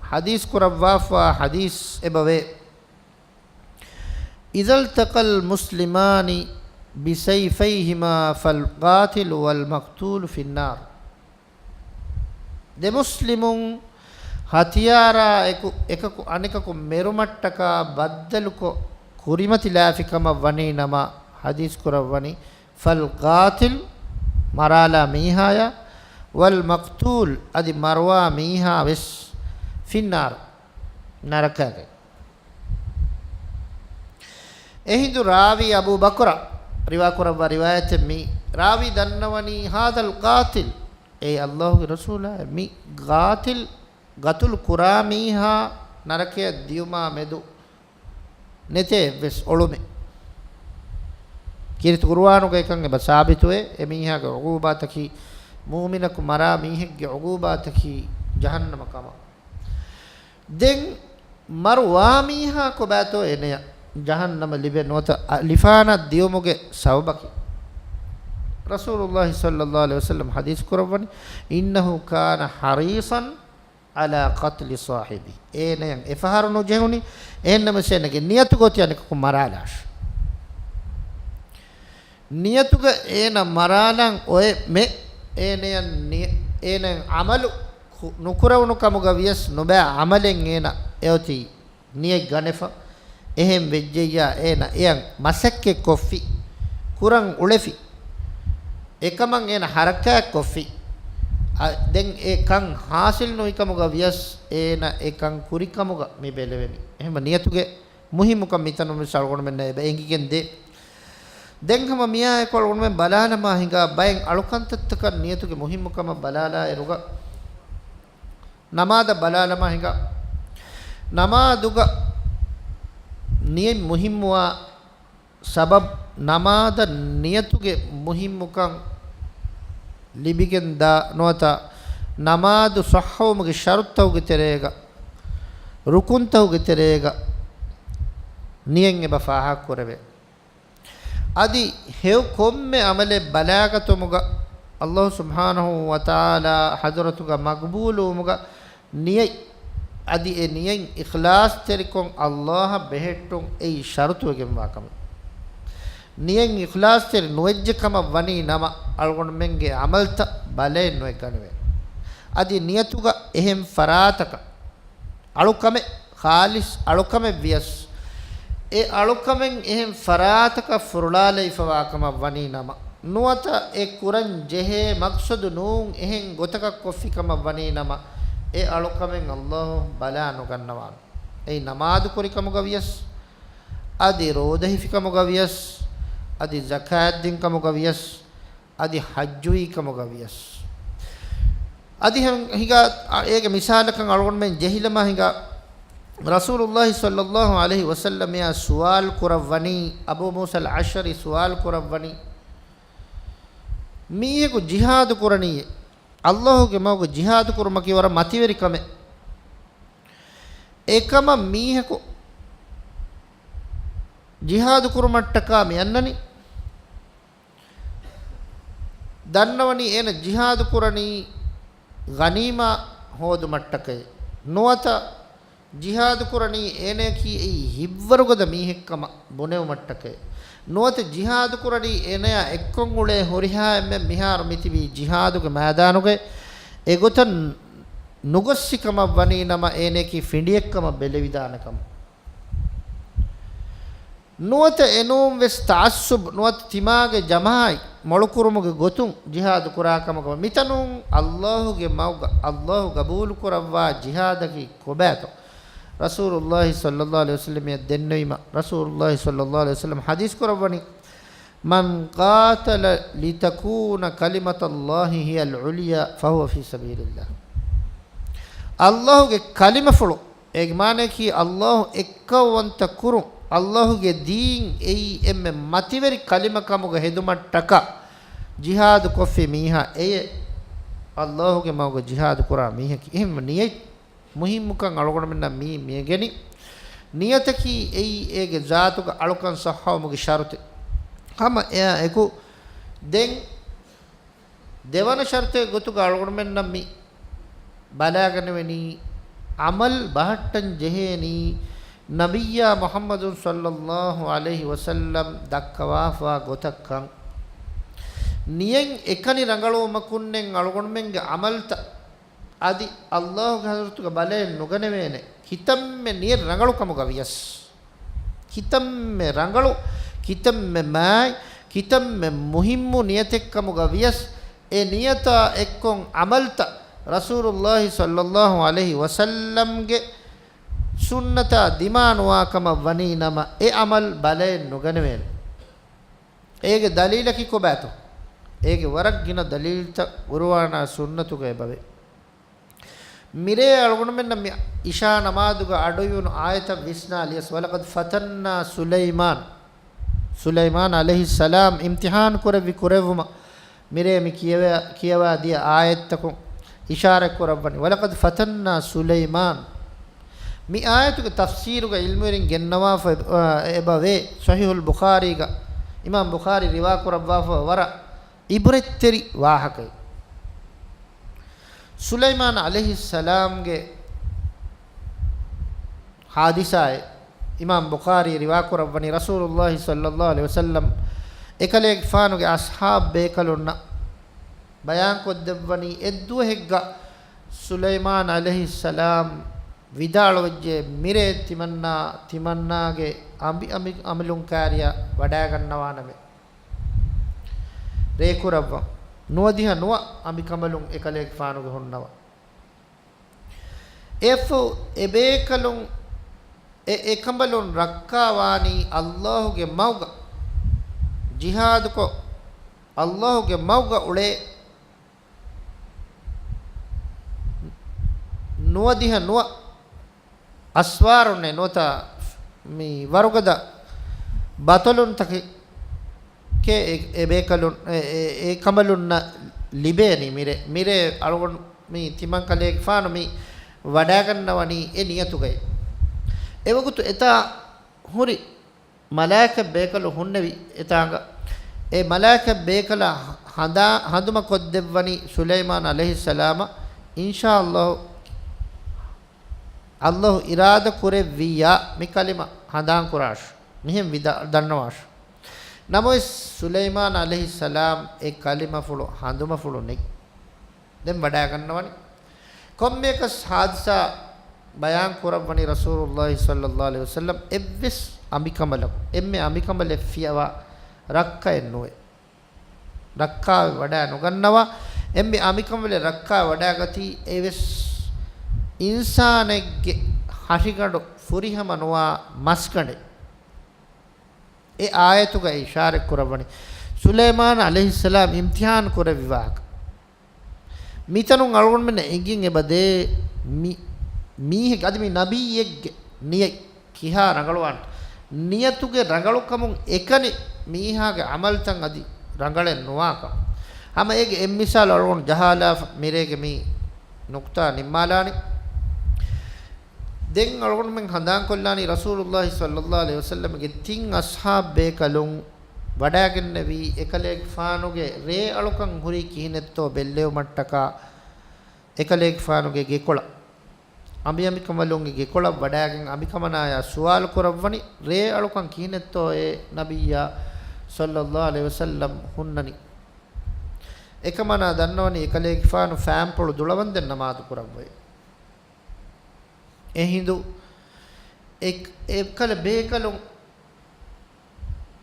ޙަދީޘް ކުރައްވާފާ ޙަދީޘް އެބަވޭ، إذا التقى المسلمان بسيفيهما فالقاتل والمقتول في النار. ދެ މުސްލިމުން ހަތިޔާރާ އެކު، އެކަކު އަނެކަކު މެރުމަށްޓަކާ ބައްދަލުކޮށް ކުރިމަތިލާފި ކަމަށް ވަނީ ނަމަ، ޙަދީޘް ކުރައްވަނީ، فالقاتل، މަރާލާ މީހާޔާ، والمقتول، އަދި މަރުވާ މީހާ ވެސް، في النار، ނަރަކާގައި. އެހިނދު ރާވީ އަބޫ ބަކުރަ ރިވާކުރައްވާ ރިވާޔަތެއް މީ. ރާވީ ދަންނަވަނީ، هذا القاتل، އޭ ﷲ ގެ ރަސޫލާ، މި ޤާތިލް، ޤަތުލު ކުރާ މީހާ ނަރަކަޔަށް ދިޔުމާ މެދު ނެތޭ އެއްވެސް އޮޅުމެއް. ކީރިތި ޤުރުއާނުގައި ކަން އެބަ ސާބިތުވޭ، އެ މީހާގެ ޢުޤޫބާތަކީ މުއުމިނަކު މަރާ މީހެއްގެ ޢުޤޫބާތަކީ ޖަހަންނަމަ ކަމަށް. ދެން މަރުވާ މީހާ ކޮބާތޯ އޭނަޔަށް ޖަހަންނަމަ ލިބޭ ނުވަތަ އަ، ލިފާނަށް ދިޔުމުގެ ސަބަބަކީ؟ ރަސޫލުﷲ ޞައްލަﷲ ޢަލައިހި ވަސައްލަމަ ޙަދީޘް ކުރައްވަނީ، إنه كان حريصا على قتل صاحبه. އޭނަޔަށް އެފަހަރު ނުޖެހުނީ، އެހެންނަމަވެސް އޭނަގެ ނިޔަތުގަ އޮތީ އަނެކަކު މަރާލާށޭ. ނިޔަތުގަ އޭނަ މަރާލަން އޮތް މެ، އޭނަޔަށް ނި، އޭނަޔަށް ޢަމަލު ކު، ނުކުރެވުނު ކަމުގަ ވިޔަސް ނުބައި ޢަމަލެއް އޭނަ އެއޮތީ ނިޔަތް ގަނެފަ. އެހެން ވެއްޖެއްޔާ އޭނަ އެޔަށް މަސައްކަތް ކޮށްފި، ކުރަން އުޅެފި، އެކަމަށް އޭނަ ޙަރަކާތް ކޮށްފި. އަ، ދެން އެ ކަން ޙާޞިލް ނުވި ކަމުގަ ވިޔަސް އޭނަ އެ ކަން ކުރި ކަމުގަ މި ބެލެވެނީ. އެހެންވެ ނިޔަތުގެ މުހިއްމުކަން މިތަނުން ވެސް އަޅުގަނޑުމެންނަށް އެބަ އެނގިގެން ދޭ. ދެން ހަމަ މިއާއެކު އަޅުގަނޑުމެން ބަލާލަމާ ހިނގާ ބައެއް އަޅުކަންތައްތަކަށް ނިޔަތުގެ މުހިއްމުކަމަށް ބަލާލާއިރުގަ، ނަމާދަށް ބަލާލަމާ ހިނގާ. ނަމާދުގަ ނިޔަތް މުހިއްމުވާ ސަބަބު، ނަމާދަށް ނިޔަތުގެ މުހިއްމުކަން ލިބިގެންދާ ނުވަތަ ނަމާދު ޞައްޙަވުމުގެ ޝަރުޠުތަކުގެ ތެރޭގަ، ރުކުންތަކުގެ ތެރޭގަ ނިޔަތް އެބަ ފާހަގަކުރެވޭ. އަދި ހެޔޮ ކޮންމެ ޢަމަލެއް ބަލާގަތުމުގަ ﷲ ސުބްޙާނަހޫ ވަތަޢާލާ ޙަޟްރަތުގަ މަޤްބޫލުވުމުގަ ނިޔަތް، އަދި އެ ނިޔަތް އިޚްލާޞްތެރިކޮށް ﷲ އަށް ބެހެއްޓުން އެއީ ޝަރުޠުވެގެންވާ ކަމެއް. ނިޔަތް އިޚްލާޞްތެރި ނުވެއްޖެ ކަމަށް ވަނީ ނަމަ، އަޅުގަނޑުމެންގެ ޢަމަލުތައް ބަލައެއް ނުވެގަނެވޭ. އަދި ނިޔަތުގަ އެހެން ފަރާތަކަށް އަޅުކަމެއް، ޚާލިޞް އަޅުކަމެއް ވިޔަސް، އެ އަޅުކަމެއް އެހެން ފަރާތަކަށް ފުރޮޅާލައިފަވާ ކަމަށް ވަނީ ނަމަ، ނުވަތަ އެ ކުރަން ޖެހޭ މަޤްޞަދު ނޫން އެހެން ގޮތަކަށް ކޮށްފި ކަމަށް ވަނީ ނަމަ، އެ އަޅުކަމެއް ﷲ ބަލާ ނުގަންނަވާނެ. އެއީ ނަމާދު ކުރި ކަމުގަ ވިޔަސް، އަދި ރޯދަ ހިފި ކަމުގަ ވިޔަސް، އަދި ޒަކާތް ދިން ކަމުގަ ވިޔަސް، އަދި ޙައްޖުވީ ކަމުގަ ވިޔަސް. އަދި ހަމަ ހިނގާ، އަ، އޭގެ މިސާލަކަށް އަޅުގަނޑުމެން ޖެހިލަމާ ހިނގާ، ރަސޫލުﷲ ޞައްލަﷲ ޢަލައިހި ވަސައްލަމައާ ސުވާލު ކުރައްވަނީ، އަބޫ މޫސަލް އަޝްޢަރީ ސުވާލު ކުރައްވަނީ، މީހަކު ޖިހާދު ކުރަނީއޭ، ﷲ ގެ މަގުގަ ޖިހާދު ކުރުމަކީ ވަރަށް މަތިވެރި ކަމެއް. އެކަމަށް މީހަކު ޖިހާދު ކުރުމަށްޓަކާ މި އަންނަނީ. ދަންނަވަނީ އޭނަ ޖިހާދު ކުރަނީ ޣަނީމާ ހޯދުމަށްޓަކައި. ނުވަތަ ޖިހާދު ކުރަނީ އޭނަޔަކީ އެއީ ހިތްވަރުގަދަ މީހެއްކަމަށް ބުނެވުމަށްޓަކައި. ނުވަތަ ޖިހާދު ކުރަނީ އޭނަޔާ އެއްކޮށް އުޅޭ ހުރިހާ އެންމެން މިހާރު މިތިބީ ޖިހާދުގެ މައިދާނުގައި އެގޮތަށް ނުގޮއްސި ކަމަށް ވަނީ ނަމަ އޭނަޔަކީ ފިނޑިއެއްކަމަށް ބެލެވިދާނެ ކަމަށް. ނުވަތަ އެނޫން ވެސް ތަޢައްޞުބު ނުވަތަ ތިމާގެ ޖަމާޢަތް މޮޅުކުރުމުގެ ގޮތުން ޖިހާދު ކުރާ ކަމަކަށް މިތަނުން ﷲ ގެ މަގުގަ ﷲ ގަބޫލު ކުރައްވާ ޖިހާދަކީ ކޮބާތޯ؟ ރަސޫލުﷲ ޞައްލަﷲ ޢަލައިހި ވަސައްލަމައަށް ދެންނެވީމަ، ރަސޫލުﷲ ޞައްލަﷲ ޢަލައިހި ވަސައްލަމަ ޙަދީޘް ކުރައްވަނީ، من قاتل لتكون كلمة الله هي العليا فهو في سبيل الله. ﷲ ގެ ކަލިމަފުޅު، އޭގެ މާނަޔަކީ ﷲ އެއްކައުވަންތަ ކުރުން، ﷲ ގެ ދީން އެއީ އެންމެ މަތިވެރި ކަލިމަ ކަމުގަ ހެދުމަށްޓަކާ ޖިހާދު ކޮށްފި މީހާ އެޔޭ، ﷲ ގެ މަގުގަ ޖިހާދު ކުރާ މީހަކީ. އެހެން ނިޔަތް މުހިއްމުކަން އަޅުގަނޑުމެންނަށް މީ މިއެނގެނީ. ނިޔަތަކީ އެއީ އޭގެ ޒާތުގަ އަޅުކަން ޞައްޙަވުމުގެ ޝަރުޠެއް. ހަމަ އެއާ އެކު ދެން ދެވަނަ ޝަރުޠެއް ގޮތުގަ އަޅުގަނޑުމެންނަށް މި ބަލާގަނެވެނީ، ޢަމަލް ބަހައްޓަން ޖެހޭނީ ނަބިއްޔާ މުޙައްމަދު ޞައްލައްލާހު ޢަލައިހި ވަސައްލަމް ދައްކަވާފާ ގޮތަށްކަން. ނިޔަތް އެކަނި ރަނގަޅުވުމަކުންނެއް އަޅުގަނޑުމެންގެ ޢަމަލްތައް އަދި ﷲ ގެ ޙަޟްރަތުގަ ބަލައެއް ނުގަނެވޭނެ. ކިތަންމެ ނިޔަތް ރަނގަޅު ކަމުގަ ވިޔަސް. ކިތަންމެ ރަނގަޅު، ކިތަންމެ މާތް، ކިތަންމެ މުހިއްމު ނިޔަތެއްކަމުގަ ވިޔަސް، އެ ނިޔަތާ އެއްކޮށް ޢަމަލްތައް ރަސޫލުﷲ ޞައްލައްލާހު ޢަލައިހި ވަސައްލަމްގެ ސުންނަތާ ދިމާނުވާ ކަމަށް ވަނީ ނަމަ، އެ ޢަމަލް ބަލައެއް ނުގަނެވޭނެ. އޭގެ ދަލީލަކީ ކޮބާތޯ؟ އޭގެ ވަރަށް ގިނަ ދަލީލްތައް ޤުރުއާނާ ސުންނަތުގަ އެބަވޭ. މިރޭ އަޅުގަނޑުމެންނަށް މި ޢިޝާ ނަމާދުގަ އަޑުއިވުނު އާޔަތަށް ވިސްނާލިޔަސް، وَلَقَدْ فَتَنَّا سُلَيْمَانَ، ސުލައިމާން ޢަލައިހިއްސަލާމް އިމްތިޙާން ކުރެއްވި ކުރެއްވުމަށް މިރޭ މި ކިޔަވާ، ކިޔަވާ ދިޔަ އާޔަތްތަކުން އިޝާރަތް ކުރައްވަނީ، وَلَقَدْ فَتَنَّا سُلَيْمَانَ. މި އާޔަތުގެ ތަފްސީރުގަ ޢިލްމުވެރިން ގެންނަވާފަ އެބަ، އެބަވޭ، ޞަޙީޙުލް ބުޚާރީގަ އިމާމް ބުޚާރީ ރިވާ ކުރައްވާފަ ވަރަށް ޢިބްރަތްތެރި ވާހަކައެއް. ސުލައިމާން ޢަލައިހިއްސަލާމްގެ ޙާދިސާއެއް އިމާމް ބުޚާރީ ރިވާކުރައްވަނީ، ރަސޫލުﷲ ޞައްލައްލާހު ޢަލައިހި ވަސައްލަމް އެކަލޭގެފާނުގެ އަޞްޙާބް ބޭކަލުންނަށް ބަޔާންކޮށްދެއްވަނީ، އެއްދުވަހެއްގަ ސުލައިމާން ޢަލައިހިއްސަލާމް ވިދާޅުވެއްޖެ، މިރޭ ތިމަންނާ، ތިމަންނާގެ އަނބި، އަނބި، އަނބިކަނބަލުން ކާރިޔާ ވަޑާގަންނަވާނަމޭ. ރޭކުރައްވަން. ނުވަދިހަ ނުވަ އަނބިކަނބަލުން އެކަލޭގެފާނުގެ ހުންނަވަން. އެފު އެބޭކަލުން، އެ، އެކަނބަލުން ރައްކާވާނީ ﷲ ގެ މަގުގަ ޖިހާދުކޮށް، ﷲ ގެ މަގުގަ އުޅޭ ނުވަދިހަ ނުވަ އަސްވާރުންނޭ ނުވަތަ މި ވަރުގަދަ ބަތަލުންތަކެކޭ އެ، އެ ބޭކަލުން، އެ، އެ، އެ ކަނބަލުންނަށް ލިބޭނީ މިރޭ. މިރޭ އަޅުގަނޑު މި ތިމަން ކަލޭގެފާނު މި ވަޑާގަންނަވަނީ އެ ނިޔަތުގައި. އެވަގުތު އެތާ ހުރި މަލާއިކަ ބޭކަލު ހުންނެވި އެތާނގަ، އެ މަލާއިކަ ބޭކަލަށް ހަނދާ، ހަނދުމަ ކޮށްދެއްވަނީ ސުލައިމާން ޢަލައިހިއްސަލާމަށް، އިންޝާﷲ، ﷲ އިރާދަ ކުރެއްވިއްޔާ މި ކަލިމަ ހަނދާން ކުރާށި، މިހެން ވިދާ، ދަންނަވާށި. ނަމަވެސް ސުލައިމާން ޢަލައިހިއްސަލާމް އެ ކަލިމަފުޅު ހަނދުމަފުޅު ނެތް. ދެން ވަޑާގަންނަވަނީ. ކޮންމެއަކަސް ޙާދިސާ ބަޔާން ކުރައްވަނީ ރަސޫލުﷲ ޞައްލައްލާހު ޢަލައިހި ވަސައްލަމް އެއްވެސް އަނބިކަނބަލަކު، އެންމެ އަނބިކަނބަލެއް ފިޔަވާ ރައްކައެއް ނުވޭ. ރައްކާވެ ވަޑާ ނުގަންނަވާ، އެންމެ އަނބިކަނބަލެއް ރައްކާވެ ވަޑާގަތީ އެވެސް އިންސާނެއްގެ ހަށިގަނޑު ފުރިހަމަ ނުވާ މަސްގަނޑެއް. އެ އާޔަތުގައި އިޝާރަތް ކުރައްވަނީ ސުލައިމާން ޢަލައިހިއްސަލާމް އިމްތިޙާން ކުރެއްވި ވާހަކަ. މިތަނުން އަޅުގަނޑުމެންނަށް އެނގިން އެބަދޭ މި، މީހެއްގެ، އަދި މި ނަބިއްޔެއްގެ ނިޔަތް ކިހާ ރަނގަޅުވާން. ނިޔަތުގެ ރަނގަޅުކަމުން އެކަނި މީހާގެ ޢަމަލްތައް އަދި ރަނގަޅެއް ނުވާކަން. ހަމަ އޭގެ އެއް މިސާލު އަޅުގަނޑު ޖަހާލާފަ މިރޭގެ މި ނުކުތާ ނިންމާލާނީ. ދެން އަޅުގަނޑުމެން ހަނދާންކޮށްލާނީ ރަސޫލުﷲ ޞައްލައްލާހު ޢަލައިހި ވަސައްލަމްގެ ތިން އަޞްޙާބް ބޭކަލުން ވަޑާގެންނެވީ އެކަލޭގެފާނުގެ ރޭއަޅުކަން ހުރީ ކިހިނެއްތޯ ބެއްލެވުމަށްޓަކާ، އެކަލޭގެފާނުގެ ގެކޮޅަށް، އަނބިއަނބިކަނބަލުންގެ ގެކޮޅަށް ވަޑާގެން އަނބިކަމަނާޔާ ސުވާލު ކުރައްވަނީ، ރޭއަޅުކަން ކިހިނެއްތޯއޭ ނަބިއްޔާ ޞައްލައްލާހު ޢަލައިހި ވަސައްލަމް ހުންނަނީ؟ އެކަމަނާ ދަންނަވަނީ އެކަލޭގެފާނު ފާންޕުޅު ދުޅަވަންދެން ނަމާދު ކުރައްވައި. އެހިނދު އެ، އެކަލަ ބޭކަލުން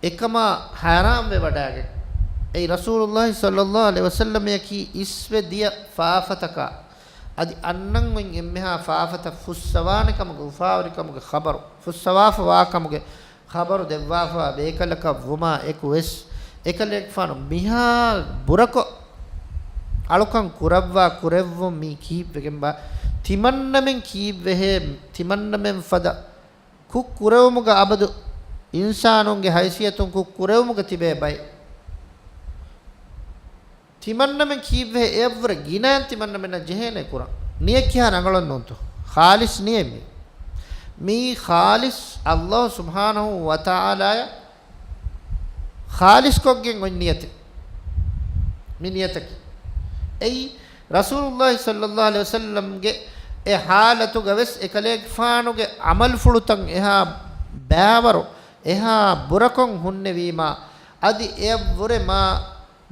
އެކަމާ ހައިރާންވެ ވަޑާގެން، އެއީ ރަސޫލުﷲ ޞައްލައްލާހު ޢަލައިހި ވަސައްލަމައަކީ އިސްވެ ދިޔަ ފާފަތަކާ އަދި އަންނަން އޮތް އެންމެހާ ފާފަތައް ފުއްސަވާނެ ކަމުގެ އުފާވެރިކަމުގެ ޚަބަރު، ފުއްސަވާފަ ވާ ކަމުގެ ޚަބަރު ދެއްވާފަވާ ބޭކަލަކަށް ވުމާ އެކު ވެސް، އެކަލޭގެފާނު މިހާ ބުރަކޮށް އަޅުކަން ކުރައްވާ ކުރެއްވުން މީ ކީއްވެގެންބާ؟ ތިމަންނަމެން ކީއްވެހޭ؟ ތިމަންނަމެން ފަދަ ކުށް ކުރެވުމުގަ އަބަދު އިންސާނުންގެ ހައިސިއްޔަތުން ކުށް ކުރެވުމުގަ ތިބޭ ބައެއް. ތިމަންނަމެން ކީއްވެހޭ؟ އެއަށްވުރެ ގިނައިން ތިމަންނަމެންނަށް ޖެހޭނެ ކުރަން. ނިޔަތް ކިހާ ރަނގަޅަށް ނޫންތޯ؟ ޚާލިޞް ނިޔަތް މީ. މީ ޚާލިޞް ﷲ ސުބްޙާނަހޫ ވަތަޢާލާޔަށް ޚާލިޞްކޮށްގެން އޮތް ނިޔަތެއް. މި ނިޔަތަކީ އެއީ ރަސޫލުﷲ ޞައްލައްލާހު ޢަލައިހި ވަސައްލަމްގެ އެ ޙާލަތުގަ ވެސް އެކަލޭގެފާނުގެ ޢަމަލުފުޅުތައް އެހާ ބާވަރު، އެހާ ބުރަކޮށް ހުންނެވީމާ، އަދި އެޔަށްވުރެ މާ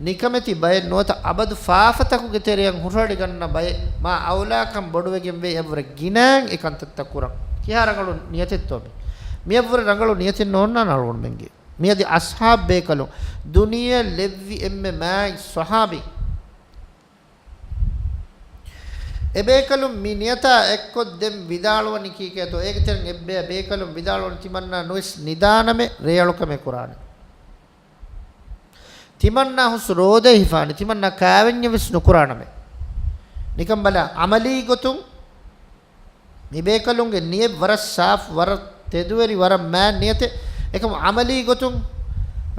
ނިކަމެތި ބައެއް ނުވަތަ އަބަދު ފާފަތަކުގެ ތެރެއަށް ހުށަހަޅިގަންނަ ބައެއް، މާ އައުލާކަން ބޮޑުވެގެންވޭ އެޔަށްވުރެ ގިނައިން އެ ކަންތައްތައް ކުރަން. ކިހާ ރަނގަޅު ނިޔަތެއްތޯ މި؟ މިޔަށްވުރެ ރަނގަޅު ނިޔަތެއް ނޯންނާނެ އަޅުގަނޑުމެންގެ. މިއަދި އަޞްޙާބް ބޭކަލުން، ދުނިޔެއަށް ލެއްވި އެންމެ މާތް ޞަޙާބީ. އެބޭކަލުން މި ނިޔަތާ އެއްކޮށް ދެން ވިދާޅުވަނީ ކީކޭތޯ؟ އޭގެ ތެރެއިން އެއްބަޔަށް ބޭކަލުން ވިދާޅުވަނީ ތިމަންނާ ނުވެސް ނިދާނަމޭ ރޭއަޅުކަމެއް ކުރާނެ. ތިމަންނާ ހުސް ރޯދައެއް ހިފާނެ، ތިމަންނާ ކާވެންޏެއް ވެސް ނުކުރާނަމޭ. ނިކަން ބަލާ، ޢަމަލީ ގޮތުން މިބޭކަލުންގެ ނިޔަތް ވަރަށް ސާފު، ވަރަށް ތެދުވެރި، ވަރަށް މާތް ނިޔަތެއް. އެކަމު ޢަމަލީ ގޮތުން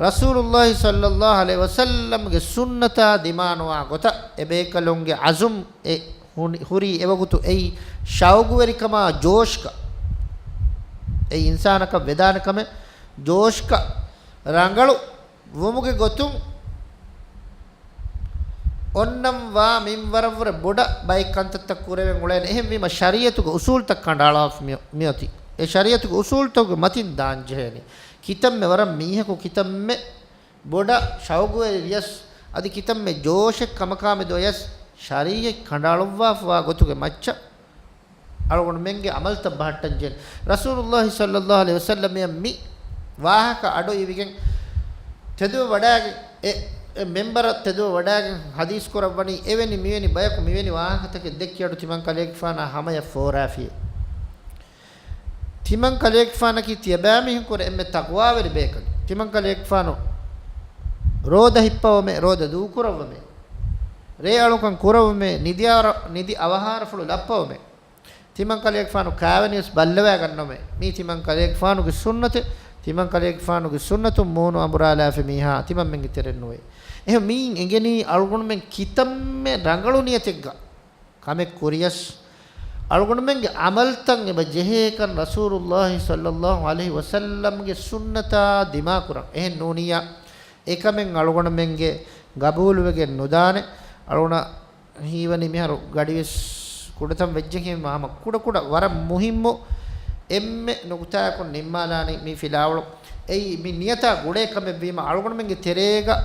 ރަސޫލުﷲ ޞައްލަﷲ ޢަލައިހި ވަސައްލަމްގެ ސުންނަތާ ދިމާނުވާ ގޮތަށް އެބޭކަލުންގެ ޢަޒުމް އެ ހުނި-، ހުރީ އެވަގުތު އެއީ ޝައުގުވެރިކަމާ ޖޯޝްގަ. އެއީ އިންސާނަކަށް ވެދާނެ ކަމެއް ޖޯޝްގަ ރަނގަޅު ވުމުގެ ގޮތުން އޮންނަން ވާ މިންވަރަށްވުރެ ބޮޑަށް ބައެއް ކަންތައްތައް ކުރެވެން އުޅޭނެ. އެހެންވީމަ ޝަރީޢަތުގެ އުޞޫލްތައް ކަނޑައަޅާފަ މި-، މިއޮތީ. އެ ޝަރީޢަތުގެ އުޞޫލްތަކުގެ މަތިން ދާން ޖެހޭނީ. ކިތަންމެ ވަރަށް މީހަކު ކިތަންމެ ބޮޑަށް ޝައުގުވެރި ވިޔަސް، އަދި ކިތަންމެ ޖޯޝެއް ކަމަކާމެދު އަޔަސް، ޝަރީޢަތް ކަނޑައަޅުއްވާފަވާ ގޮތުގެ މައްޗަށް އަޅުގަނޑުމެންގެ ޢަމަލްތައް ބަހައްޓަން ޖެހޭނެ. ރަސޫލުﷲ ޞައްލަﷲ ޢަލައިހި ވަސައްލަމް މި ވާހަކަ އަޑު އިވިގެން ތެދުވެ ވަޑައިގެން، އެ، އެ މިންބަރަށް ތެދުވެ ވަޑައިގެން ޙަދީޘް ކުރައްވަނީ އެވެނި މިވެނި ބަޔަކު މިވެނި ވާހަކަތަކެއް ދެއްކި އަޑު ތިމަން ކަލޭގެފާނާ ހަމަޔަށް ފޯރާފިޔޭ. ތިމަން ކަލޭގެފާނަކީ ތިޔަބައިމީހުންކުރެ އެންމެ ތަޤްވާވެރި ބޭކަލެއް. ތިމަން ކަލޭގެފާނު ރޯދަ ހިއްޕަވަމޭ، ރޯދަ ދޫކުރައްވަމޭ، ރޭއަޅުކަން ކުރައްވަމޭ، ނިދި އަވަރ-، ނިދި އަވަހާރަފުޅު ލައްޕަވަމޭ. ތިމަން ކަލޭގެފާނު ކާވެނިވެސް ބައްލަވައިގަންނަމޭ. މީ ތިމަން ކަލޭގެފާނުގެ ސުންނަތެއް. ތިމަން ކަލޭގެފާނުގެ ސުންނަތުން މޫނު އަނބުރާލާފި މީހާ ތިމަންމެންގެ ތެރެއިން ނުވޭ. އެހެން މީން އެނގެނީ އަޅުގަނޑުމެން ކިތަންމެ ރަނގަޅު ނިޔަތެއްގަ ކަމެއް ކުރިޔަސް، އަޅުގަނޑުމެންގެ ޢަމަލްތައް އެބަ ޖެހޭކަން ރަސޫލުﷲ ޞައްލަﷲ ޢަލައިހި ވަސައްލަމްގެ ސުންނަތާ ދިމާކުރަން. އެހެން ނޫނިއްޔާ، އެކަމެއް އަޅުގަނޑުމެންގެ ގަބޫލުވެގެން ނުދާނެ. އަޅުގަނޑަށް ހީވަނީ މިހާރު ގަޑިވެސް ކުޑަތަން ވެއްޖެކޭ، ހަމަ ކުޑަކުޑަ ވަރަށް މުހިއްމު އެންމެ ނުކުތާއަކުން ނިންމާލާނީ މި ފިލާވަޅު. އެއީ މި ނިޔަތާ ގުޅޭ ކަމެއްވީމަ، އަޅުގަނޑުމެންގެ ތެރޭގަ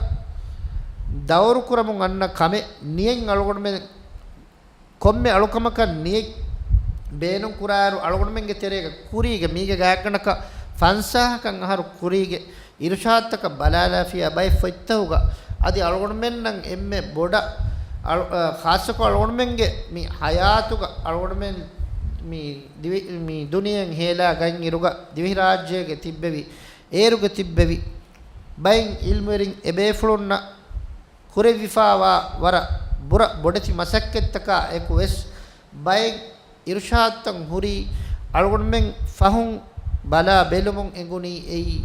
ދައުރު ކުރަމުން އަންނަ ކަމެއް. ނިޔަތް އަޅުގަނޑުމެން ކޮންމެ އަޅުކަމަކަށް ނިޔަތް ބޭނުން ކުރާއިރު، އަޅުގަނޑުމެންގެ ތެރޭގަ ކުރީގެ މީގެ ގާތްގަނޑަކަށް ފަންސާހަކަށް އަހަރު ކުރީގެ އިރުޝާދުތަކަށް ބަލާލާފިޔާ ބައެއް ފޮތްތަކުގަ އަދި އަޅުގަނޑުމެންނަށް އެންމެ ބޮޑަށް އަޅު-، އަ، ޚާއްޞަކޮށް އަޅުގަނޑުމެންގެ މި ޙަޔާތުގަ އަޅުގަނޑުމެން މި ދިވެ-، މި ދުނިޔެއިން ހޭލާ ގަތް އިރުގަ ދިވެހިރާއްޖޭގެ ތިއްބެވި، އޭރުގެ ތިއްބެވި ބައެއް ޢިލްމުވެރިން އެބޭފުޅުންނަށް ކުރެވިފައިވާ ވަރަށް ބުރަ ބޮޑެތި މަސައްކަތްތަކާ އެކު ވެސް ބައެއް އިރުޝާދުތައް ހުރީ އަޅުގަނޑުމެން ފަހުން ބަލާ ބެލުމުން އެނގުނީ އެއީ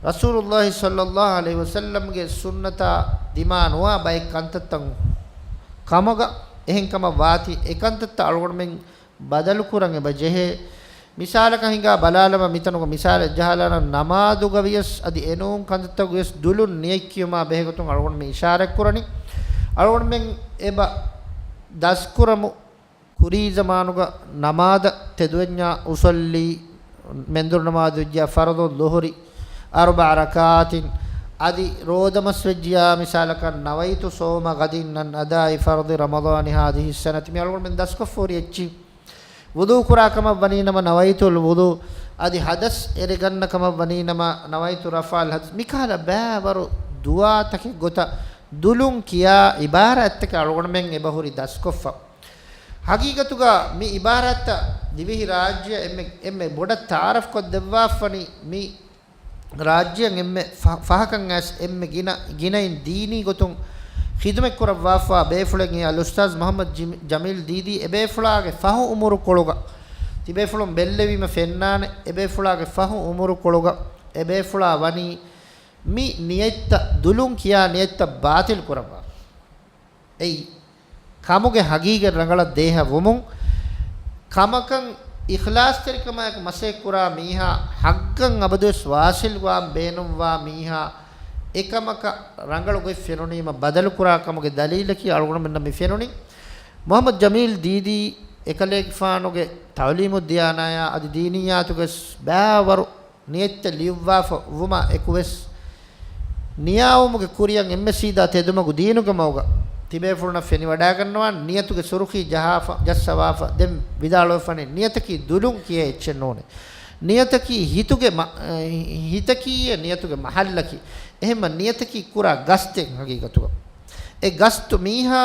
ރަސޫލުﷲ ޞައްލަﷲ ޢަލައިހި ވަސައްލަމްގެ ސުންނަތާ ދިމާ ނުވާ ބައެއް ކަންތައްތައް ކަމުގަ. އެހެންކަމަށް ވާތީ އެ ކަންތައްތައް އަޅުގަނޑުމެން ބަދަލުކުރަން އެބަ ޖެހޭ. މިސާލަކަށް ހިނގާ ބަލާލަމާ، މިތަނުގަ މިސާލެއް ޖަހާލާނަން، ނަމާދުގަ ވިޔަސް އަދި އެނޫން ކަންތައްތަކުގަ ވިޔަސް ދުލުން ނިޔަތް ކިޔުމާ ބެހޭގޮތުން އަޅުގަނޑު މި އިޝާރަތް ކުރަނީ. އަޅުގަނޑުމެން އެބަ ދަސްކުރަމު، ކުރީ ޒަމާނުގަ ނަމާދަށް ތެދުވެންޏާ އުސައްލީ، މެންދުރު ނަމާދު ވެއްޖިޔާ ފަރުޟު ލުހުރި އަރުބަޢަ ރަކަޢާތިން، އަދި ރޯދަމަސް ވެއްޖިޔާ މިސާލަކަށް ނަވައްތު ޞައުމަ ޣަދިން ޢަން އަދާއި ފަރްޟި ރަމަޟާނި ހާޛިހި އައްސަނަތި، މި އަޅުގަނޑުމެން ދަސްކޮށްފަހުރި އެއްޗި. ވުޟޫ ކުރާ ކަމަށް ވަނީނަމަ ނަވައްތުލް ވުޟޫ، އަދި ޙަދަސް އެރިގަންނަ ކަމަށް ވަނީނަމަ ނަވައްތު ރަފްޢަލް ޙަދަސް، މިކަހަލަ ބައިވަރު ދުޢާތަކެއް ގޮތަށް ދުލުން ކިޔާ ޢިބާރާތްތަކެއް އަޅުގަނޑުމެން އެބަހުރި ދަސްކޮށްފަ. ޙަޤީޤަތުގަ މި ޢިބާރާތްތައް ދިވެހިރާއްޖެއަށް އެންމެ، އެންމެ ބޮޑަށް ތަޢާރަފްކޮށްދެއްވާފަނީ މި ރާއްޖެއަށް އެންމެ ފަ-، ފަހަކަށް އައިސް އެންމެ ގިނަ، ގިނައިން ދީނީ ގޮތުން ޚިދުމަތްކުރައްވާފަ ބޭފުޅެއް އެ އަލްއުސްތާޛް މުޙައްމަދު ޖިމި-، ޖަމީލް ދީދީ އެބޭފުޅާގެ ފަހު އުމުރުކޮޅުގަ ތިބޭފުޅުން ބެއްލެވީމަ ފެންނާނެ. އެބޭފުޅާގެ ފަހު އުމުރުކޮޅުގަ އެބޭފުޅާ ވަނީ މި ނިޔަތްތައް، ދުލުން ކިޔާ ނިޔަތްތައް ބާޠިލް ކުރައްވާ. އެއީ، ކަމުގެ ހަގީގަތް ރަނގަޅަށް ދޭހަ ވުމުން، ކަމަކަށް އިޚްލާޞްތެރިކަމާއެކު މަސައްކަތް ކުރާ މީހާ ޙައްޤަށް އަބަދުވެސް ވާޞިލްވާން ބޭނުންވާ މީހާ އެކަމަކަށް ރަނގަޅު ގޮތް ފެނުނީމަ ބަދަލުކުރާ ކަމުގެ ދަލީލަކީ އަޅުގަނޑުމެންނަށް މި ފެނުނީ. މުޙައްމަދު ޖަމީލް ދީދީ އެކަލޭގެފާނުގެ ތަޢުލީމުއްދިޔާނާޔާ އަދި ދީނިއްޔާތުގެ ވެސް ބައިވަރު ނިޔަތްތައް ލިޔުއްވާފަ ވުމާ އެކުވެސް، ނިޔާވުމުގެ ކުރިއަށް އެންމެސީދާ ތެދުމަގު ދީނުގެ މަގުގަ ތިބޭފުޅުންނަށް ފެނިވަޑައިގަންނަވާން. ނިޔަތުގެ ސުރުޚީ ޖަހާފަ، ޖައްސަވާފަ، ދެން ވިދާޅުވެފަނީ، ނިޔަތަކީ ދުލުން ކިޔޭ އެއްޗެއް ނޫނޭ. ނިޔަތަކީ ހިތުގެ މަ-، އެ، ހިތަކީއޭ ނިޔަތުގެ މަހައްލަކީ. އެހެންމަ ނިޔަތަކީ ކުރާ ގަސްތެއް ހަގީގަތުގަ. އެ ގަސްތު މީހާ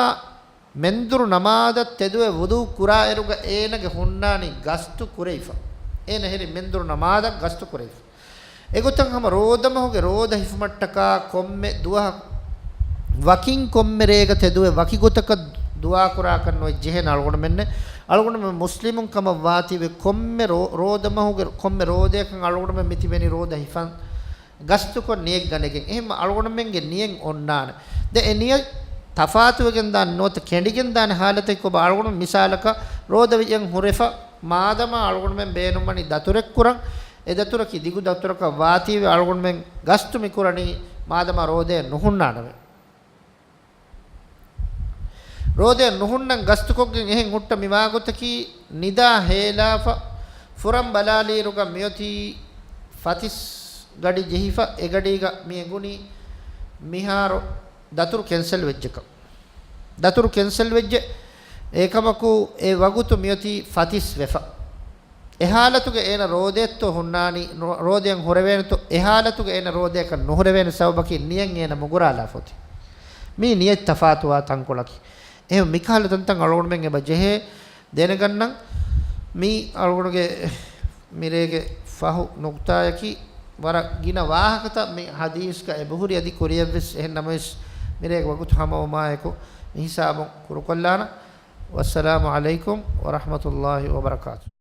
މެންދުރު ނަމާދަށް ތެދުވެ ވުޟޫ ކުރާއިރުގަ އޭނަގެ ހުންނާނީ ގަސްތު ކުރެވިފަ. އޭނަ ހެރި މެންދުރު ނަމާދަށް ގަސްތު ކުރެވިފަ. އެގޮތަށް ހަމަ ރޯދަމަހުގެ ރޯދަ ހިފުމަށްޓަކާ ކޮންމެ ދުވަހަކު ވަކިން ކޮންމެ ރޭގަ ތެދުވެ ވަކި ގޮތަކަށް ދުޢާ ކުރާކަށް ނުވެއްޖެހޭނެ އަޅުގަނޑުމެންނެއް. އަޅުގަނޑުމެން މުސްލިމުން ކަމަށް ވާތީވެ ކޮންމެ ރޯ-، ރޯދަމަހުގެ ކޮންމެ ރޯދަޔަކަށް އަޅުގަނޑުމެން މިތިބެނީ ރޯދަ ހިފަން ގަސްތުކޮށް ނިޔަތް ގަނެގެން. އެހެންމަ އަޅުގަނޑުމެންގެ ނިޔަތް އޮންނާނެ. ދެ އެ ނިޔަތް ތަފާތުވެގެން ދާނެ ނުވަތަ ކެނޑިގެން ދާނެ ހާލަތެއް ކޮބާ؟ އަޅުގަނޑު މިސާލަކަށް ރޯދަ ވެއްޔަން ހުރެފަ، މާދަމާ އަޅުގަނޑުމެން ބޭނުންވަނީ ދަތުރެއް ކުރަން، އެ ދަތުރަކީ ދިގު ދަތުރަކަށް ވާތީވެ އަޅުގަނޑުމެން ގަސްތު މިކުރަނީ މާދަމާ ރޯދައެއް ނުހުންނާނަމޭ. ރޯދައެއް ނުހުންނަން ގަސްތުކޮށްގެން އެހެން ހުއްޓަ މިވާގޮތަކީ ނިދާ ހޭލާފަ ފުރަން ބަލާލިއިރުގަ މިއޮތީ ފަތިސް ގަޑި ޖެހިފަ، އެގަޑީގަ މި އެނގުނީ މިހާރު ދަތުރު ކެންސަލް ވެއްޖެކަން. ދަތުރު ކެންސަލް ވެއްޖެ. އެކަމަކު އެ ވަގުތު މިއޮތީ ފަތިސް ވެފަ. އެ ހާލަތުގަ އޭނަ ރޯދައެއްތޯ ހުންނާނީ، ރޯ-، ރޯދައެއް ހުރެވޭނެތޯ، އެ ހާލަތުގަ އޭނަ ރޯދަޔަކަށް ނުހުރެވޭނެ ސަބަބަކީ ނިޔަތް އޭނަ މުގުރާލާފަ އޮތީ. މީ ނިޔަތް ތަފާތުވާ ތަންކޮޅަކީ. އެހެން މިކަހަލަ ތަންތަން އަޅުގަނޑުމެން އެބަ ޖެހޭ ދެނެގަންނަން. މީ އަޅުގަނޑުގެ މިރޭގެ ފަހު ނުކުތާޔަކީ، ވަރަށް ގިނަ ވާހަކަތައް މި ޙަދީޘްގަ އެބަހުރި އަދި ކުރިއަށްވެސް. އެހެން ނަމަވެސް މިރޭގެ ވަގުތު ހަމަވުމާއެކު މިހިސާބުން ކުރުކޮށްލާނަން. ވައްސަލާމު ޢަލައިކުމް ވަރަޙްމަތުﷲ ވަބަރަކާތު.